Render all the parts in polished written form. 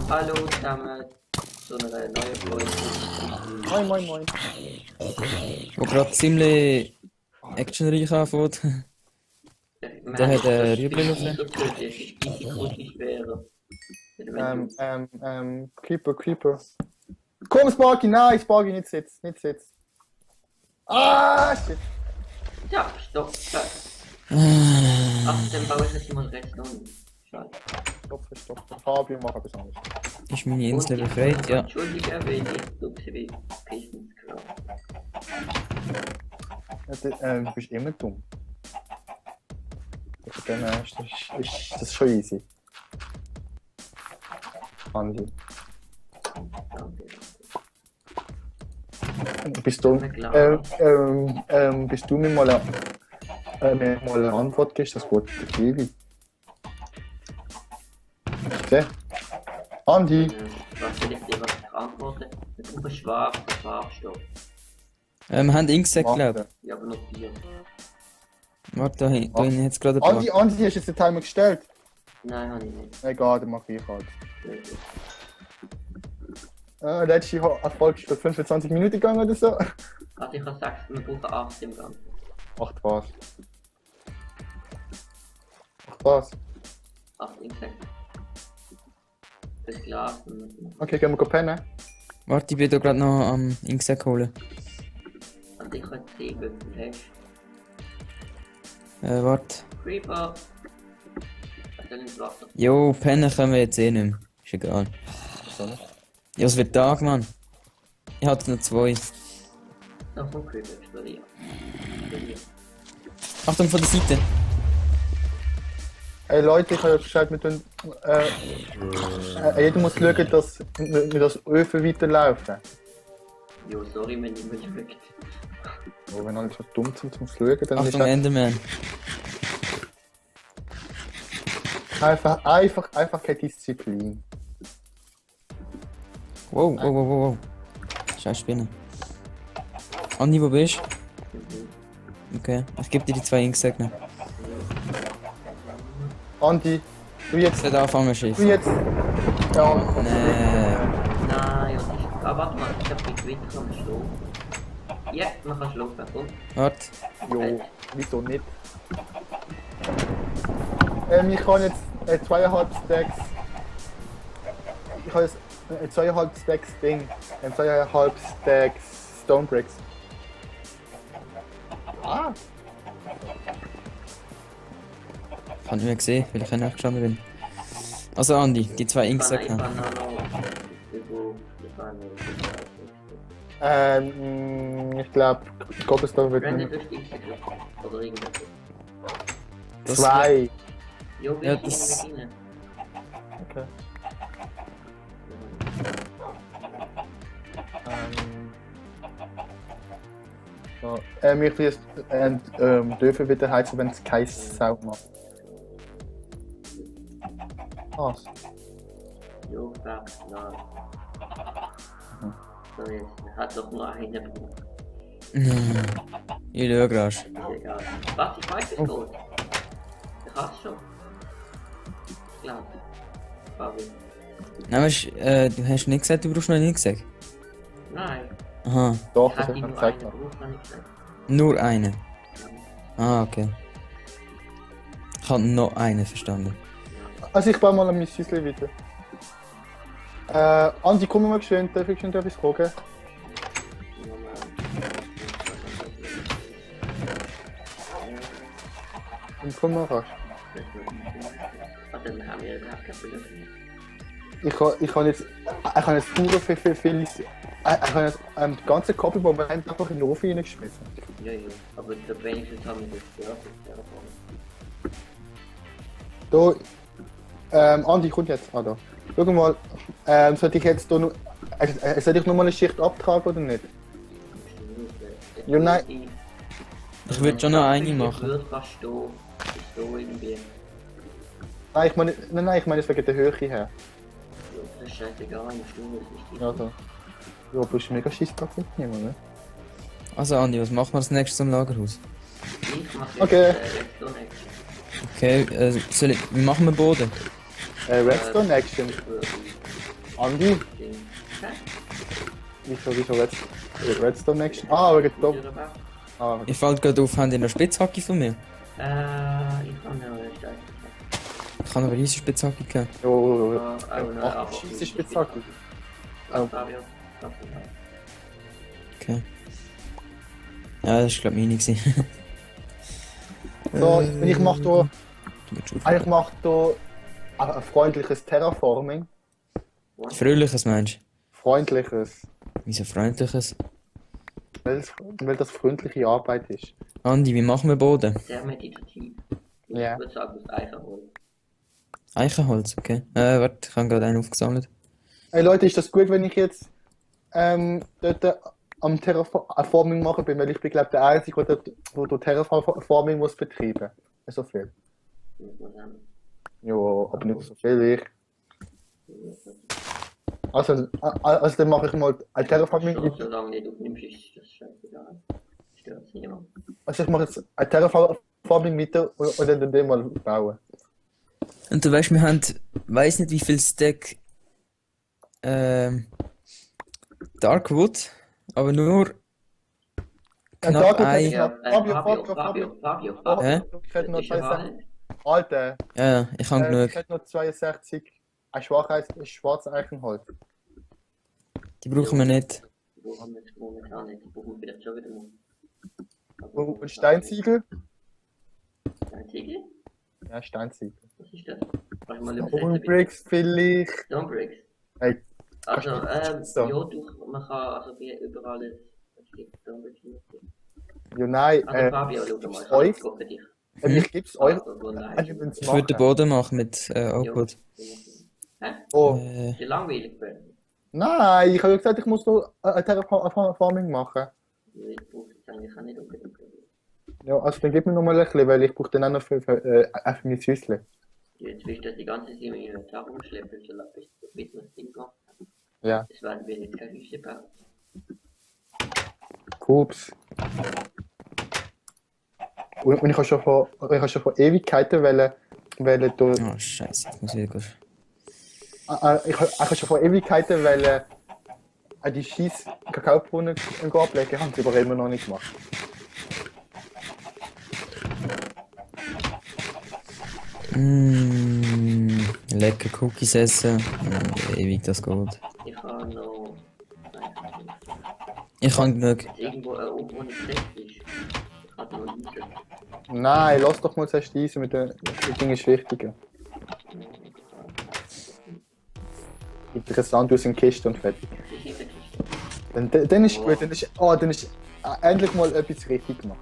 Hallo zusammen zu einer neuen Folge. Moin, moin, moin. Wo gerade ziemlich actionreich anfängt. Da hat er Rüebli drauf. Das ist die große Schwere. Creeper. Komm, Sparky, nein, Sparky, nicht sitzen. Ah, shit. Ja, stopp. Ach, dann baue ich jetzt mal Redstone. Schade. Stopp. Fabio, mach etwas anderes. Ist meine Insel befreit? Ja. Entschuldige, wenn ich dumme wie Pistons klar. Du bist immer dumm. Dann ist das schon easy. Andi. Bist du mir mal eine Antwort gibst, das Wort Kiwi? Okay. Andi. Was soll ich dir was antworten? Mit einem schwarzen Farbstoff. Haben Inksack, glaub. Ja, aber noch 4. Warte, da hinten jetzt gerade ein paar. Andi, hast du jetzt den Timer gestellt? Nein, habe ich nicht. Egal, dann mach ich halt. Letzte Erfolg ist 25 Minuten gegangen oder so. Also ich habe gesagt, wir brauchen 8 im Ganzen. 8 was? 8 was? 8 Insekt. Das Glas. Okay, gehen wir pennen. Warte, ich bin da gerade noch am Inksack holen. Und ich habe 10 Würfel. Warte. Creeper. Was soll ins Wasser? Jo, pennen können wir jetzt eh nicht mehr. Ist egal. Wieso nicht? Ja, es wird Tag, Mann. Ich hatte noch 2. Noch vom Creeper explodieren. Achtung, von der Seite. Hey Leute, ich habe ja Bescheid mit den. Jeder muss schauen, dass wir das Öfen weiterlaufen. Jo, sorry, wenn ich mich schmeckt. Oh, wenn alle so dumm sind zum Schauen, dann Achtung, ist das Enderman. einfach keine Disziplin. Wow. Scheiß Spinne. Andi, wo bist du? Okay, ich gebe dir die 2 Inksack noch. Andi, du jetzt. Ich sollte anfangen zu Du schießen. jetzt. Ja, Nee. Nein, und ich. Ah, warte mal, ich hab die Gewitter kann schlafen. Ja, man kann schlafen, komm. Warte. Jo, wieso nicht? Ich kann jetzt 2,5 Stacks. Ich habe jetzt 2,5 Stacks Ding. 2,5 Stacks Stone Bricks. Ah! Ich habe nicht mehr gesehen, weil ich nicht gestanden bin. Also Andi, die 2 Inksack noch. Ich glaube, Cobblestone wird Renn nicht nicht durch die Insekt oder irgendwas. Das 2. Jo, Ja, wir das- gehen rein. Okay. So, ich will jetzt dürfen wieder heizen, wenn es kein Sau macht. Was? Jo, frag, nein. So, jetzt hat doch nur eine Brücke. Ich schaue gerade. Ist egal. Was, ich weiß es gut. Ich hab's schon. Klar. Fabi. Nein, weißt, du hast nicht gesagt, du brauchst noch einen Inksack. Nein. Aha, Doch, Ich das hatte hat man nur eine gezeigt. Brücke, habe ich gesagt. nur einen. Ah, okay. Ich habe noch einen verstanden. Also ich baue mal ein Schüssel weiter. Andi, komm mal schön, darf ich schon etwas fragen? Und komm mal rasch. Dann haben wir überhaupt kein Problem. Ich kann jetzt pure viel. Ich habe jetzt die ganze Koppel, die wir haben, einfach in den Ofen reingeschmissen. Ja, aber der wenigstens haben wir das gehört. Da, Andi, kommt jetzt. Ah, da. Schau mal, sollte ich jetzt da noch. Soll ich noch mal eine Schicht abtragen oder nicht? Ja, nein. Ich würde schon noch eine machen. Wird fast so irgendwie. Nein, ich meine es wegen der Höhe her. Das ist scheißegal, eine Stunde ist wichtig. Ja, so. Ja, du bist mega Schisspack mitnehmen, ne? Also Andi, was machen wir als nächstes im Lagerhaus? Ich mache Okay. Redstone Action. Okay, wie machen wir Boden? Redstone Action. Andi, Hä? wieso Redstone Action? Ah, wegen Top. Ah, Ich fällt gerade auf, haben die noch Spitzhacke von mir? Ich kann ja Stein. Ich kann aber riesige Spitzhacke geben. jo. Aber Scheisse Spitzhacke. Fabio. Okay. Ja, das war glaube ich meine gewesen. So, und ich mach da. Du willst auf- Ich mach da ein freundliches Terraforming. Fröhliches Mensch. Freundliches. Wieso freundliches? Weil das freundliche Arbeit ist. Andi, wie machen wir Boden? Sehr meditativ. Ja. Ich würde sagen, das Eichenholz. Eichenholz, okay. Warte, ich habe gerade einen aufgesammelt. Hey Leute, ist das gut, wenn ich jetzt dort am Terraforming machen bin? Weil ich bin, glaube der Einzige, der Terraforming muss betreiben. Nicht so viel. Ja, aber nicht so viel wie ich. Also dann mache ich mal ein Terraforming. Solange nicht aufnimmst, ist das scheißegal. Stört niemand. Also ich mache jetzt ein Terraforming mit und dann den mal bauen. Und du weißt, wir haben, weiß nicht wie viel Stack Darkwood, aber nur knapp ein. Fabio. Hä? Ich hätte noch Ist ja 62. Alter, Ja, ich habe ich genug. hätte noch 62 ein schwarzes Eichenholz. Die brauchen wir nicht. Wo haben wir es momentan nicht? Brauchen wir vielleicht schon wieder mal. Und Steinziegel? Steinziegel? Ja, Steinziegel. Was ist das? Kannst du mal Und Bricks vielleicht. Stonebricks. Hey, Also, So. ja, man kann also wie überall es gibt Stonebricks. ja nein, Also Fabio, schau mal, euch? ich gucke dich. ich gebe es euch. Also, nein. Also, wenn's Ich würde den machen. Boden machen mit Oakwood. Hä? Oh, Ist ja langweilig gewesen. nein, ich habe ja gesagt, ich muss noch ein Terraforming machen. Ich brauche es eigentlich auch nicht unbedingt. Ja, also dann gib mir noch mal ein bisschen, weil ich brauche dann auch noch für mein Häuschen. Jetzt willst du das die ganze Zeit in meinem Inventar rumschleppen, so lange bis wir das Ding gemacht haben. Ja, Das werden wir jetzt kein Häuschen bauen. Pups. Und ich habe schon vor Ewigkeiten wollen da. Oh, scheiße, jetzt muss ich wieder. Ich habe schon vor Ewigkeiten die scheiß Kakaobohnen ablegen, haben sie aber immer noch nicht gemacht. Lecker Cookies essen. Ewig das geht. Ich habe noch. Ich habe genug. Irgendwo oben, wo nicht schlecht ist. Ich habe noch Eisen. Nein, lass doch mal zuerst Eisen, mit den Dingen ist wichtiger. Interessant, du hast in Kiste und fertig. Dann ist gut, dann ist endlich mal etwas richtig gemacht.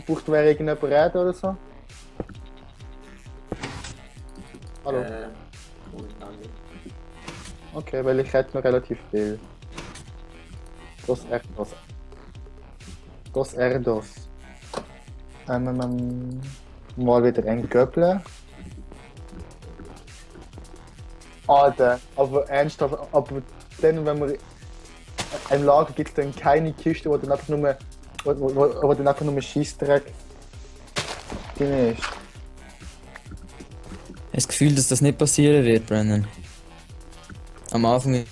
Braucht wer irgendjemand Reden oder so? Hallo? Momentan nicht. Okay, weil ich hätte noch relativ viel. Dos Erdos. Dos Erdos. Mal wieder ein Göppel. Alter, aber ernsthaft, aber dann, wenn man im Lager gibt es dann keine Kiste, wo dann einfach nur, wo dann einfach nur Scheissdreck drin ist. Ich habe das Gefühl, dass das nicht passieren wird, Brennan. Am Anfang,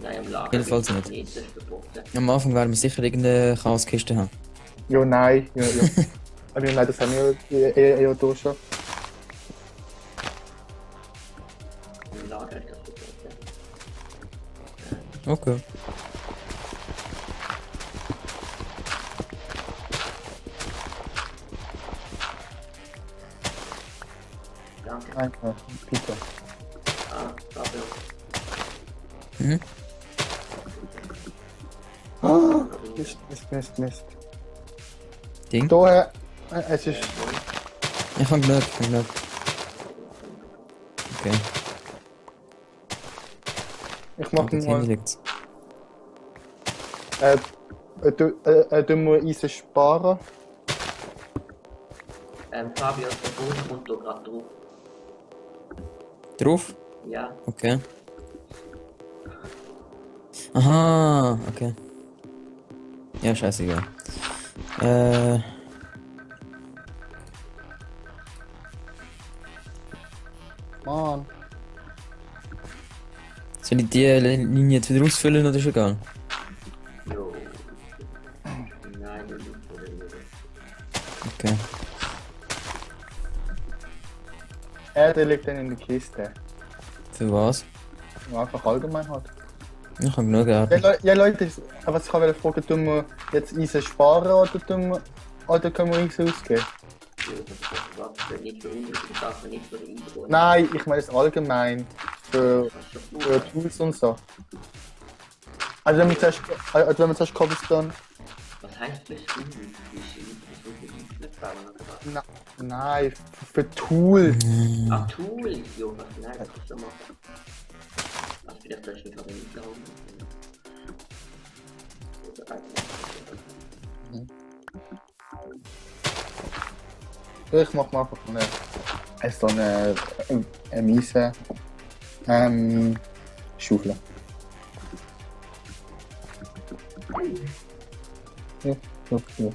Nein, am Lager. Jedenfalls gibt's nicht. Das ist verboten. am Anfang werden wir sicher irgendeine Chaoskiste haben. Ja, nein, ja. Aber nein, das haben wir eher durch schon. Im Lager ist das verboten. Okay. Danke. Danke, Peter. Fabio. Mhm. Ah, Mist. Ding. Da, es ist. Ich habe genug, Okay, Ich mach dort mal. hinten liegt's. Du musst Eisen sparen. Fabio, der Boden kommt da gerade drauf. Drauf? Ja. Okay. Aha, okay. Ja, scheißegal. Soll ich die Linie jetzt wieder ausfüllen oder schon gar? Jo. Nein, das ist nicht. Okay. Der liegt dann in der Kiste. Für was? Einfach allgemein halt. Ich habe genug Ja, Erde. ja Leute, was ich wollte fragen, tun wir jetzt Eisen sparen oder können wir Eisen ausgeben? Was für nicht für unnötige Sachen, nicht für den Intro. Nein, ich meine es allgemein für Tools und so. Also wenn wir zuerst Cobblestone... Was heißt das? Ich will nicht bauen oder was? Nein, für Tools. Ah, Tools! Jo, was? Nein, das kannst du machen. Also vielleicht soll ich mich aber nicht glauben. Oder Ich mach mal einfach so eine miese Schaufel. Ja, okay.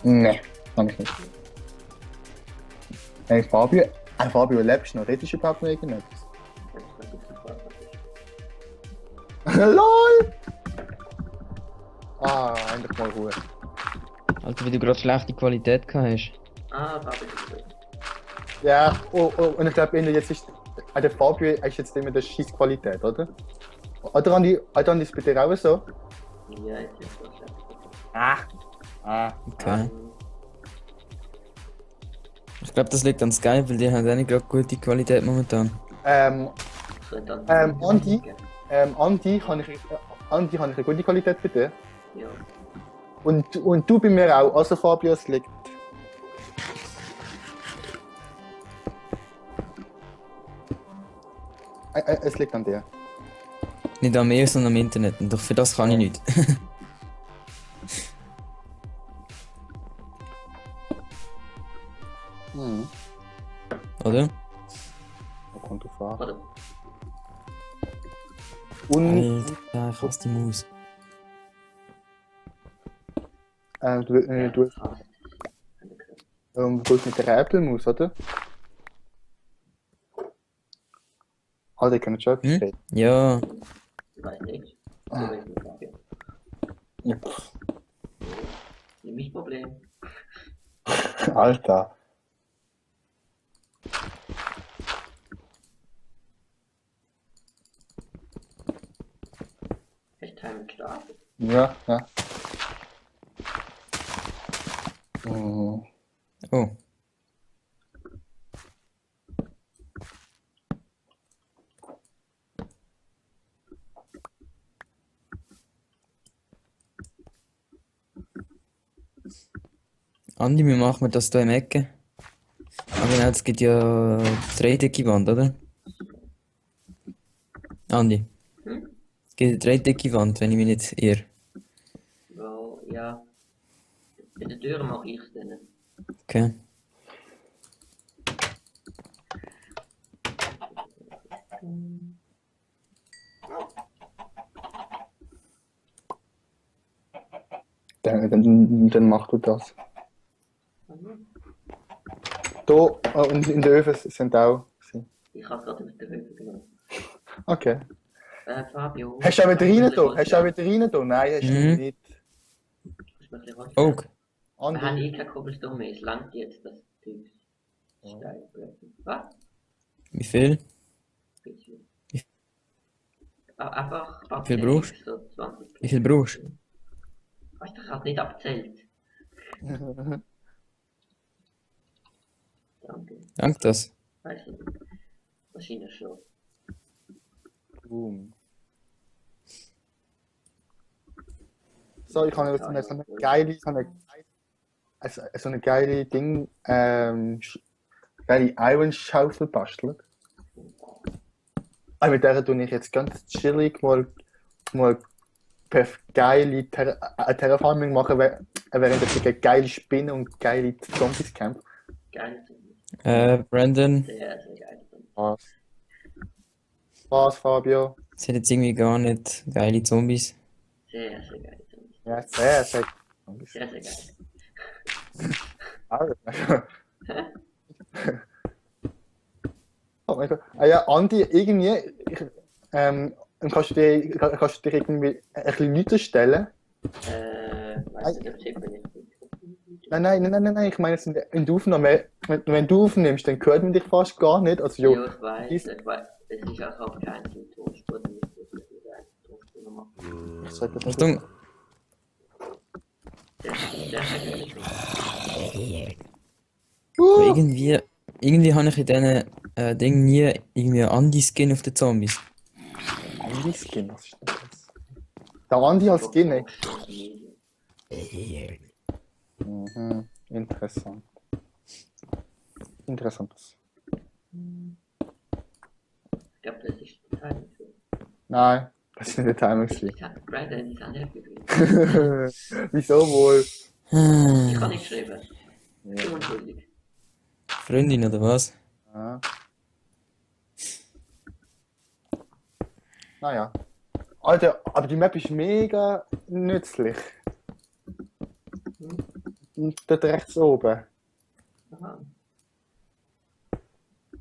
Nee, kann ich nicht. Hey Fabio, lebst du noch? Redest du überhaupt noch irgendetwas? LOL! Ah, endlich mal Ruhe. Alter, wie du gerade schlechte Qualität gehabt hast. Ah, da bin ich gut. Ja, und ich glaube, jetzt ist der Fabio ist jetzt immer der Scheißqualität, oder? Oder Andi ist bei dir auch so? Ja, jetzt ist das schlecht. Okay. Ich glaube, das liegt an Skype, weil die haben auch nicht gerade gute Qualität momentan. Andi, habe ich eine gute Qualität bei dir? Ja. Und du bei mir auch, also Fabio, es liegt. Es liegt an dir. Nicht an mir, sondern am Internet. Und doch für das kann ich nicht. Oder? Da kommt drauf an. Warte. Und Alter, ich hasse die Maus. du bist mit der Apple-Maus, oder? Alter, ich kann nicht schon etwas Hm? reden. Ja. Ich weiß nicht. Ich weiß nicht, okay. Ja. Nicht Problem. Alter. Echt Time gestartet? Ja. Mhm. Oh. Andi, wie machen wir das da im Ecke? Ah genau, es gibt ja dreieckige Wand, oder? Andi, Hm? es gibt eine dreieckige Wand, wenn ich mich nicht irre. Well, ja. In der Tür mache ich es dann. Okay. Dann mach du das. Da und in der Öfen sind auch. Ich habe gerade mit der Hilfe genommen. Okay. Fabio. Hast du auch wieder rein da? Hast du auch wieder rein da? Nein, hast du Mhm. nicht. Oh, Wir Andi. haben eh kein Cobblestone mehr. Es langt jetzt das Typ. Steinblöcke. Was? wie viel? Bisschen. Wie- Einfach Wie viel brauchst so 20. Wie viel brauchst du? Weißt du, ich habe nicht abzählt. Danke. Danke das. Weißt du, wahrscheinlich schon. Boom. So, ich habe jetzt so eine geile, so eine geile Ding, geile Iron-Schaufel bastelt. Mit der tue ich jetzt ganz chillig mal geile Terraforming machen, während ich gegen geile Spinnen und geile Zombies kämpfe. Geil. Brandon, Sehr, sehr geil. Was, Fabio? sind jetzt irgendwie gar nicht geile Zombies. Sehr, sehr geil. Ja, sehr, sehr. Sehr, sehr geil. Oh mein Gott. Ah ja, Andi, irgendwie, kannst du dir irgendwie ein bisschen Leute stellen? Weiß nicht, ob es nicht. Nein, ich meine, jetzt in der Aufnahme, wenn du aufnimmst, dann hört man dich fast gar nicht. Also, Ja, jo, ich weiß, es ist auch auf keinen Tonspur, dann müsste ich wieder eine Tonspur machen. ich sag das nicht. Achtung! Der eigentlich nicht. Aber irgendwie habe ich in diesen Dingen nie irgendwie einen Andi-Skin auf den Zombies. Andi-Skin, was ist denn das? Der Andi als Skin, ey. Mhm, interessant. Interessantes. Ich glaube, das ist der Timing. Nein, das ist nicht der Timing. Brandon ist auch nicht gewesen. Wieso wohl? Ich habe nicht geschrieben. Ja. Unschuldig. Freundin oder was? Ja. Naja. Alter, aber die Map ist mega nützlich. Dort rechts oben. Aha.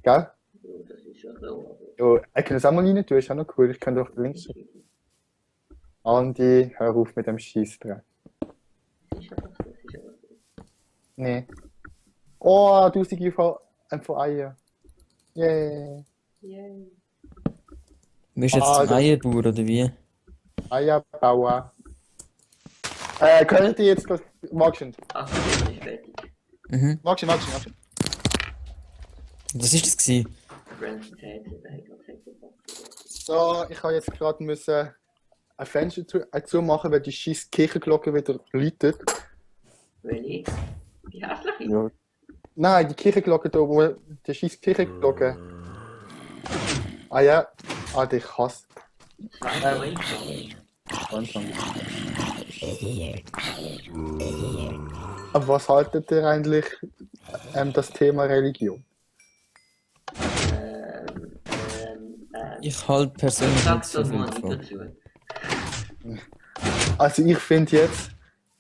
Gell? Ja, das ist ja so. Jo, ich kann das auch mal rein tun, ist auch noch cool. Ich kann doch links. Andi, hör auf mit dem Schießdreck. Das ist einfach so. Das ist einfach so. Nee. Oh, 1000 von Eier. Yay. Yay. Du bist jetzt Ah, ein das- Eierbauer oder wie? Eierbauer. Könnt ihr jetzt das. Magst du nicht? Ach, ich bin nicht fertig. Mhm. Magst du? Was ist das gewesen? Brandon Tate, der hat gerade gesagt, So, ich habe jetzt gerade müssen ein Fenster zumachen, weil die scheiß Kirchenglocke wieder läutet. Welche? Die hässliche? Ja. Nein, die Kirchenglocke da, wo die scheiß Kirchenglocke. Ah ja, Alter, ich hasse. 2,9. Anfang. Aber was haltet ihr eigentlich das Thema Religion? Ich halte persönlich Sag nicht so doch viel mal nicht davon. dazu. Also ich finde jetzt,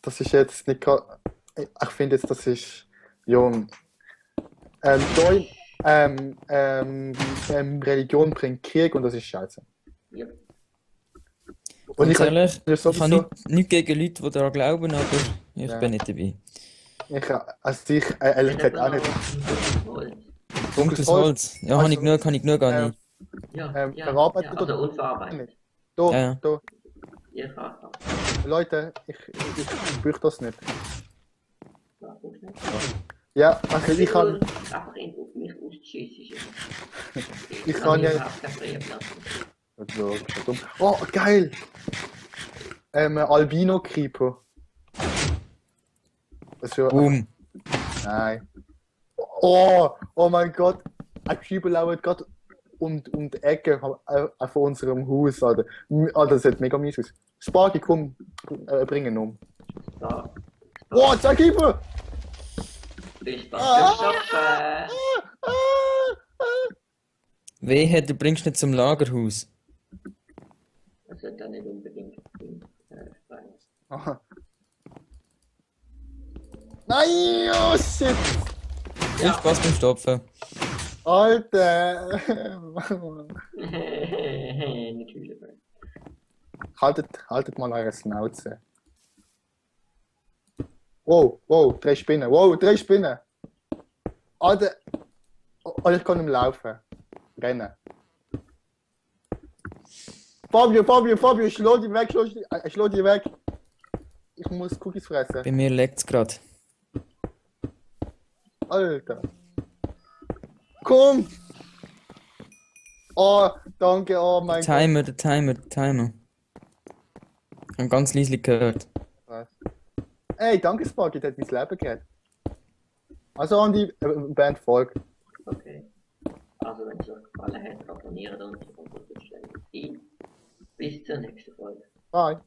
das ist jetzt nicht ich finde jetzt, das ist jung. Religion bringt Krieg und das ist scheiße. Ja. Und Ganz ehrlich, ja ich sowieso- habe nichts gegen Leute, die daran glauben, aber ich Ja. bin nicht dabei. ehrlich gesagt auch nicht. Dunkles Holz. Ja, Also, kann ich genug an. Ja, verarbeitet also oder- unverarbeitet. Da, Ja. da. Ihr fragt auch. Leute, ich brauche das nicht. Warum nicht? Ja, also ich kann. Einfach irgendwo auf mich auszuschiessen. Ich kann ja- Also, dumm. Oh, geil! Albino Creeper. Das ist ja. Boom. Nein. Oh mein Gott! Ein Creeper lauert gerade um die Ecke von unserem Haus, Alter. Alter, das sieht mega mies aus. Sparky, komm, bring ihn um. Da. Oh, zwei Creeper! Bist was geschaffen? Wehe, du bringst nicht zum Lagerhaus. Das wird dann nicht unbedingt sein. Aha. Nein, oh shit! Viel Spaß beim Stopfen. Alter! Natürlich. Haltet mal eure Schnauze. Wow, 3 Spinnen. Wow, 3 Spinnen! Alter! Oh, ich kann nicht mehr laufen. Rennen. Fabio, schlau die weg. Ich muss Cookies fressen. Bei mir leckt es gerade. Alter. Komm! Oh, danke, oh mein Der Timer. Ich habe ganz leise gehört. Gott. Ey, danke Sparky, der hat mein Leben gerettet. Also Andi, Band folgt. Okay. Also wenn es euch gefallen hat, abonniert uns und unterstützt uns. Bis zur nächsten Folge. Bye.